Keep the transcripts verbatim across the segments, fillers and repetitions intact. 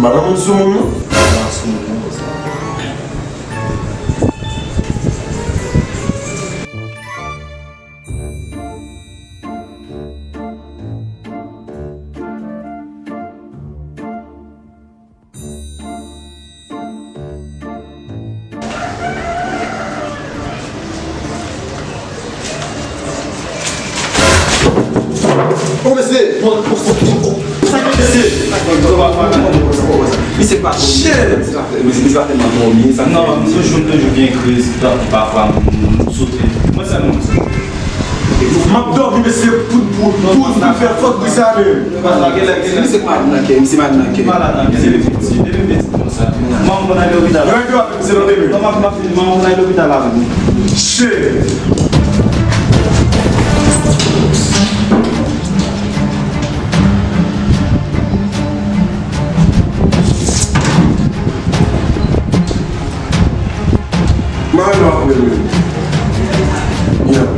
Pa gen moun sou moun, non? Ô, mesye! Bon, bon, bon, bon, bon. Sa ki mesye? Misye pa... Shit! Misye pa tèlman dòmi, sa. Non, m toujou, m toujou byen kriz, tankou pafwa m, m sote. Mwen sèlman m sote. M ap dòmi, mesye, pou, pou, pou, pou fè fòk bri sa menm. Misye malad nan kè, misye malad nan kè. Malad nan kè, depi piti, depi piti konsa. Manman m konn al lopital. Rete w avè m, se nan demen. Non, m ap, m ap fini, manman m konn al lopital avè m. Shit! Mwen menm ap rele. Yeah.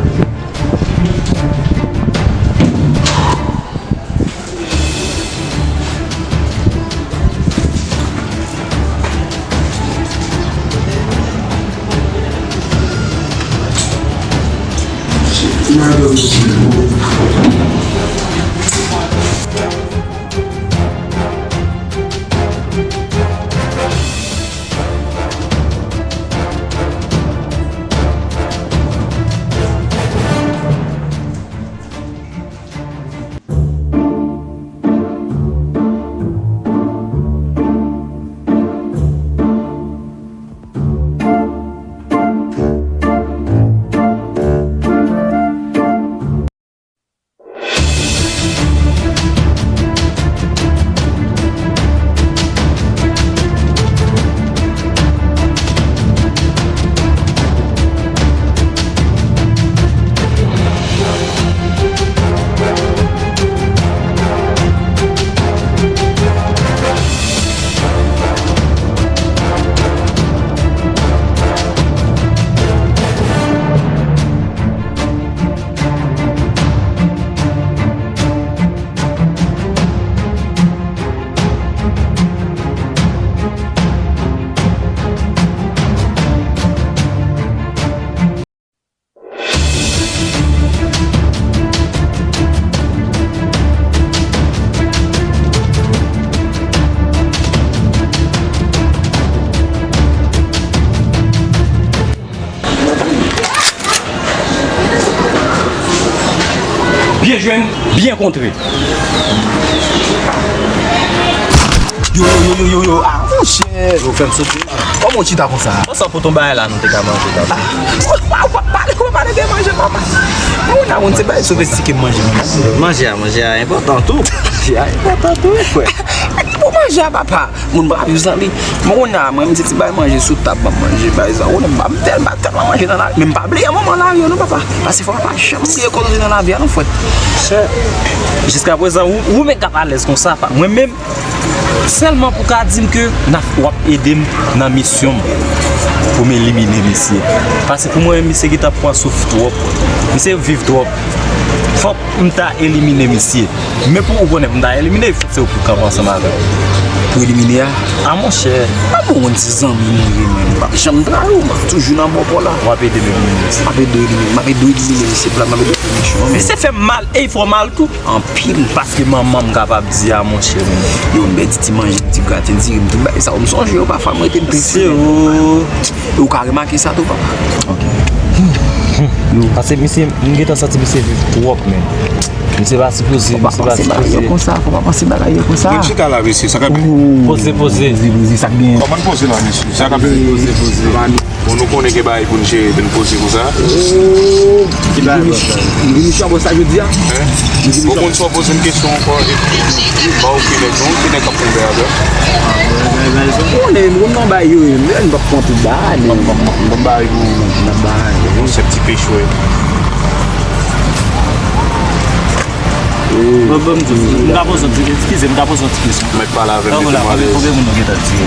Byen jwenn, byen kontre. Yo, yo, yo, yo, yo, yo, ah, monchè. Yo fè m sote. Kòman w chita konsa? Bon, sa pote yon bagay la, nou te ka manje la. Ah, w pa, w pa pale, w pa pale de manje, papa. Mwen, nan moun, se bagay sofistike m manje, manje. Manje a, manje a enpòtan tou. Manje a enpòtan tou, wi, frè. Bon, manje a, papa. Moun pa viv san li. Mwen, kounye a, mwen, m se ti bay manje sou tab, m ap manje, bay sa, ou konnen, m pa, m tèl-, m pa tèlman manje nan la, men m pa bliye moman lari yo, non, papa. Paske fò m pa janm bliye kote w te nan lavi a, non, frè. Jiskaprezan, ou, ou menm k ap alèz konsa, pa, mwen menm, sèlman pou ka di m ke n ap, w ap ede m nan misyon m pou m elimine misye. Paske pou mwen, misye gentan pran souf twòp. Misye viv twòp. Fòk m ta elimine misye. Men pou ou konnen pou m ta elimine, fòk se ou pou kanpe ansanm avè m. Pou elimine a? A monchè. A bon, ou konn se zanmi nou ye, men m p ap janm trayi w, m ap toujou nan bò pa w la. W ap ede m elimine misye. M ap ede w elimine, m ap ede w elimine misye, m ap ede w fè misyon an, men. Misye fè m mal e l fè w mal tou. Anpil. Paske manman m kapab di a, monchè, men. Yo, m pèdi ti manje, ti graten, diri, m tout bagay sa yo, m sonje yo pafwa, m rete m pèdi. Mesye, o. E ou ka remake sa tou, papa. Ok. Paske misye, m gentan santi misye viv twòp, men. Misye pa sipoze, misye pa sipoze. Fò pa panse bagay yo konsa, fò pa panse bagay yo konsa. Vin chita la, mesye, sa k ap... Poze, poze. Poze, poze, sa k gen. Kòman n poze la, mesye? Sa k ap... Poze, poze. Bon, nou konnen gen bagay pou n jere, pou n poze konsa. Ki bagay, bòs la? Li vini chanbo sa jodi a. Hein? Ou konn sa w poze m kesyon ankò, epi ba w kilè, non, kilè k ap konbè avè. Ou konnen, m konn nan bay yo, men m p ap pran pou ba, men. M p ap bay pou yon sèl ti pechwe. Bon, bon, m di w, m ka poze w ti, eskize, m ka poze w ti kesyon. Mèt pale avè m, mete m alèz. Konbyen moun nou gentan tiye?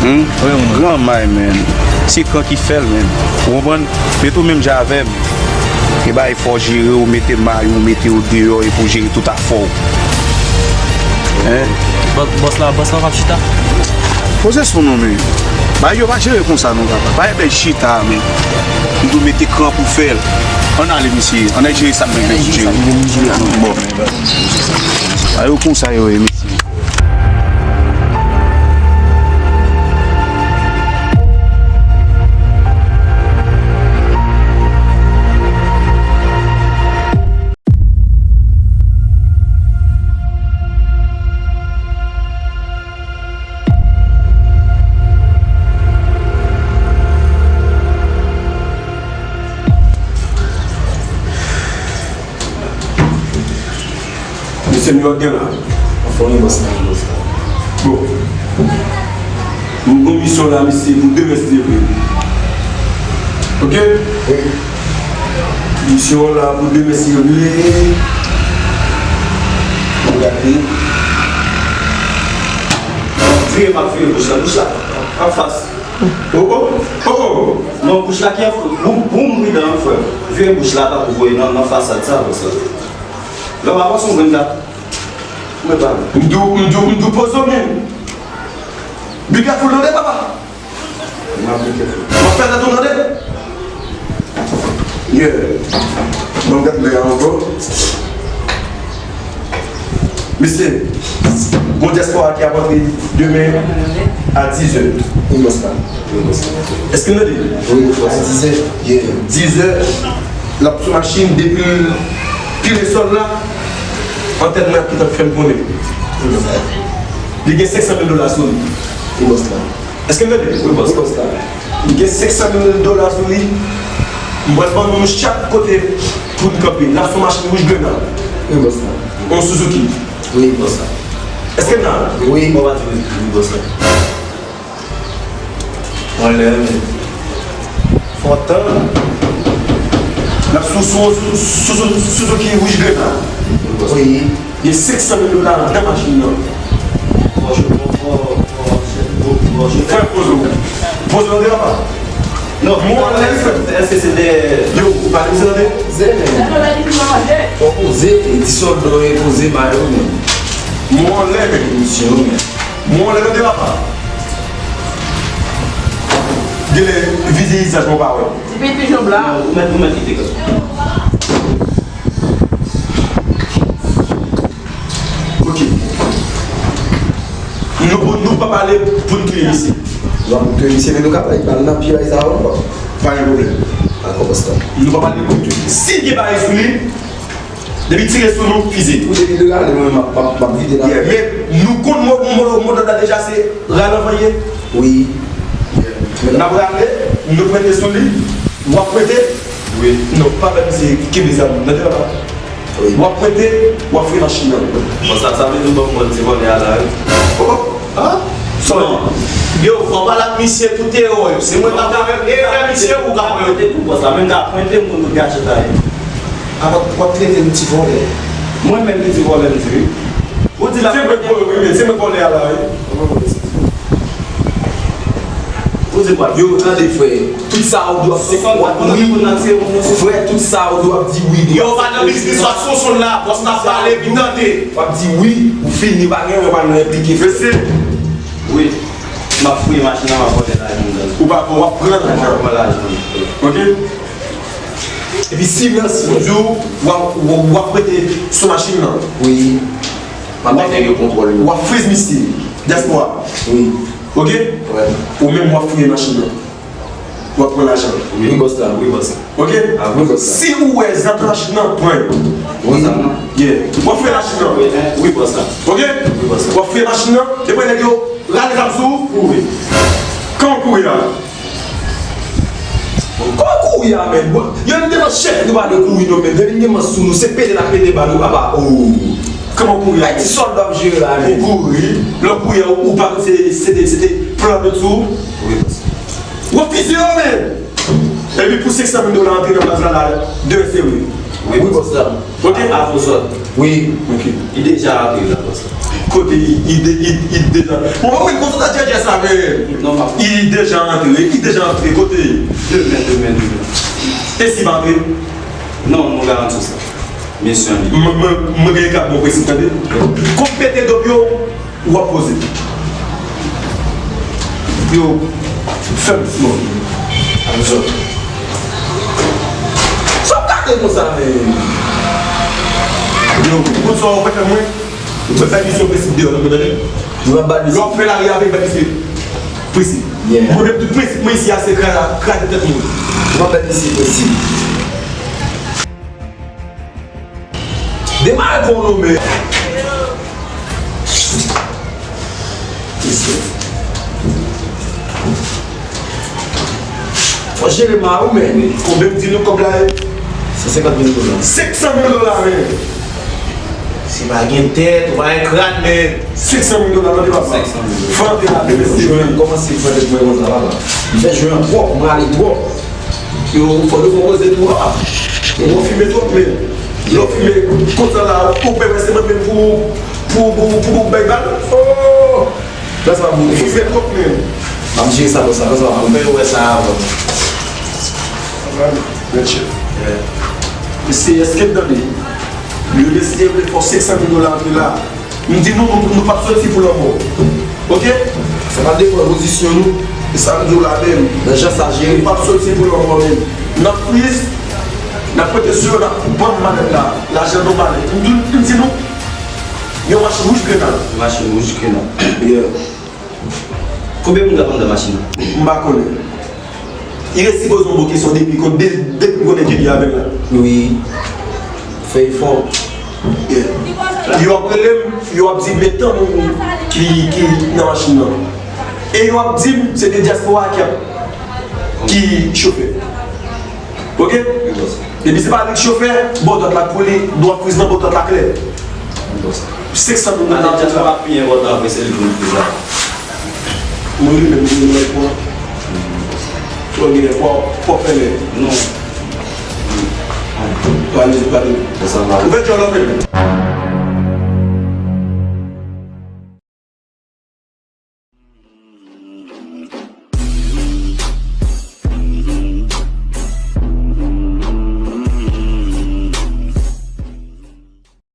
Hmm? Konbyen moun? Granmay, men. Se kan ki fè l, men. Ou konprann? Mete w menm jan avè m. E bay fò jere w, mete may ou, mete w deyò, epi w jere tout afè w. Hein? Bò-, bòs la, bòs la p ap chita? Poze sou nou, men. Bagay yo pa jere konsa, non, papa. Pa gen bèl chita, men. M dwe mete kran pou fè l. Ann ale, mesye. Ann al jere sa m bezwen pou jere. Bon, men, bagay yo konsa yo ye, mesye. Mesye, nou gen la. Anfòm, bòs la, bòs la. Bon. Nou gen misyon la, mesye, pou demen, si Dye vle. Oke? Wi. Misyon la pou demen, si Dye vle. Nou gade. M ap vire, m ap vire bouch la. Bouch la. Anfas. Oh, oh, oh, oh. Non, bouch la ki an boum, boum, pridan, frè. Vire bouch la, tankou voye nan, nan fasad sa, konsa. Lè w ap pase yon grenn kat. Mwen pa. M di w, m di w, m di w poze w byen. Be careful, tande, papa. M ap be careful. M ap fè tèt ou tande. Yeah. Bon, gad lè a ankò. Mesye, gon dyaspora ki ap antre demen a dizè. Wi, bòs la. Wi, bòs la. Èske n tande? Wi, bòs la. A dizè. Yeah. Dizè, l ap sou machin, depi l pile sòl la, antènn mwen ap gentan fè m konnen. Wi, bòs la. Li gen senk san mil dola sou li. Wi, bòs la. Èske n tande? Wi, bòs. Wi, bòs la. Li gen senk san mil dola sou li. M pral ban nou chak kote pou n kanpe. N ap sou machin wouj grenn nan. Wi, bòs la. On Suzuki. Wi, bòs la. Èske n la? Wi, bòs la. Wi, bòs la. Anlè, men. Fò tan. N ap sou, sou, sou, sou, sou, Suzuki wouj grenn nan. Wi. Gen senk san mil dola anndan machin nan. Frè, poze w. Poze w, devan pa. Non, mwen anlè, èske se de... Yo, ou pa di sa, tande? Poze, men. Fò poze, e ti sòlda yo, poze ba yo, men. Mwen anlè, men. Misyon, men. Mwen anlè, tande, papa. Genlè, vizye vizaj mwen pa wè. Ti pitit pijon blan. Ou mèt, ou mèt kite kòb. Ok. Nou, nou pa pale pou n touye misye. Nou pa pou n touye misye, men nou ka bay bal nan pye bay sa yo ankò. Pa gen pwoblèm. Dakò, bòs la. Nou pa pale pou n touye. Si gen bagay sou li, depi tire sou nou, fize. Ou depi de gade, mwen, m ap, m ap, m ap vide la. Yeah, men nou konn mo, mo, mo, mo, la deja se rale anvan ye. Wi. N ap rale, nou prete sou li, w ap prete. Wi. Non, pa fè misye kenbe zam nan, tande papa. Wi. W ap prete, w ap fouye machin nan. Bon, sa, sa vle di w ban m ti vòlè a la, wi. Oh, oh. Hein? Sorry. Yo, fò w pale ak misye tout erè w yo. Se mwen k ap fè erè misye ou k ap prete tou, bòs la. Menm ka prete moun tout gachèt la ye. A, w ap, w ap trete m ti vòlè. Mwen menm ki ti vòlè m di wi. Ou di la. Se mwen k vòlè, wi, men se mwen k vòlè a la, wi. Ou di kwa? Yo, tande, frè. Tout sa ou dwe ap di, w ap wi. Frè, tout sa ou dwe ap di wi. Yo, pa nan biznis w ap sonsonn la, bòs la ap pale, epi tande. W ap di wi, ou fini, pa gen, w pa nan enplike, frè. Mesye. Wi. M ap fouye machin nan, m ap vòlè lajan m. Ou pa, w ap pran lajan. M ap pran lajan. Ok? Epi si m di w, w ap, w ap, w ap prete sou machin nan. Wi. M ap bay nèg yo kontwòl yo. W ap friz misye. Dyaspora. Wi. Ok? Wi. Ou menm w ap fouye machin nan. W ap pran lajan. Wi, bòs la. Wi, bòs la. Ok? A, wi, bòs la. Si ou wè zam nan machin nan, pran yo. Wi. Yeah. W ap fouye machin nan. Wi, bòs la. Ok? Wi, bòs la. W ap fouye machin nan, depi nèg yo rale zam sou ou, kouri. Kòman kouri a? Kòman kouri a, men? Bon, yo, nou te nan chèf, nou pa de kouri, non, men depi n gen mans sou nou, se pete n ap pete ba nou, papa. Oh. Kòman kouri a? Ay, ti sòlda w ap jere la, men. Ou kouri, lè w kouri a, ou, ou pa, se, se te, se te plan de tou. Wi, bòs. W ap fize yo, men. Epi pou senk san mil dola antre nan baz la, la, demen se vre. Wi, bòs la. Ok? A, a, bòs la. Wi. Ok. Li deja antre la, bòs la. Kote li, li de-, li, li deja. Bon, wi, konsa sa djèdjè sa, men. Non, m ap. Li deja antre, li deja antre, kote li? Demen, demen, demen. E si pa antre? Non, nou garanti sa. Mesye, mwen, mwen, mwen gen kat bon prensip, tande. Kòm pete dòm yo, w ap poze. Yo, fè m smòk. Ak zòt. Sa w gade konsa, men? Yo, ou konn sa w prefere mwen? Mwen bay misye yon prensip deyò, nou tande? Mwen bay misye. Lè w ap fè lari avè l, bay misye prensip. Yeah. Mwen menm, tout prensip mwen isi a, se kra-, kraze tèt moun. Mwen bay misye prensip. Demare pou w nonmen. Fò jere ma ou, men. Konbyen m di nou kòb la ye? San senkant mil dola. Senk san mil dola, men. Si pa gen tèt, ou pa gen kràn, men. Senk san mil dola, tande papa. Senk san mil dola. Fò antre la, men, mesye. Jwe an kòmanse fè tèt mwen konsa, papa. M fè jwe an twòp, m rale twòp. Yo, fò nou fè koze tou, papa. Ou fime twòp, men. Lè w fime konsa la, ou pè wè se mwen menm pou, pou, pou, pou, pou bay bal. Oh! Sa, sa bon. Ou fime twòp, men. M ap jere sa konsa, konsa. Mwen wè sa avan. Alright, gotcha. Yeah. Mesye, èske m tande? Yo deside vle fè senk san mil dola antre la. M di nou, nou, nou p ap soti pou lanmò. Oke? Sa pa depann pozisyon nou. E sa m di w la menm. Nan jan sa jere. Nou p ap soti pou lanmò menm. N ap friz, n ap prete sou yo, n ap vann malèt la. Lajan nou malèt. M di, m di nou, yon machin wouj grenad. Yon machin wouj grenad. Yeah. Konbyen moun k ap anndan machin nan? M pa konnen. Li ret sipoze yon bon kesyon depi kon, de-, depi m konnen Djeni avè l la. Wi. Fè efò. Yeah. Yo ap rele m, yo ap di m men tan moun ki, ki nan machin nan. E yo ap di m se de dyaspora ki ap, ki chofe. Oke? Depi se pa li k chofè, bò dwat la pou li, dwat friz nan bò dwat la klè. Senk san moun nan la. Dyaspora pi enpòtan apre se li pou l friz la. Mwen li menm, mwen li menm, mwen. Tro gen, fò, fò fè lè. Non. Pale, pale. Ouvè djòl la menm.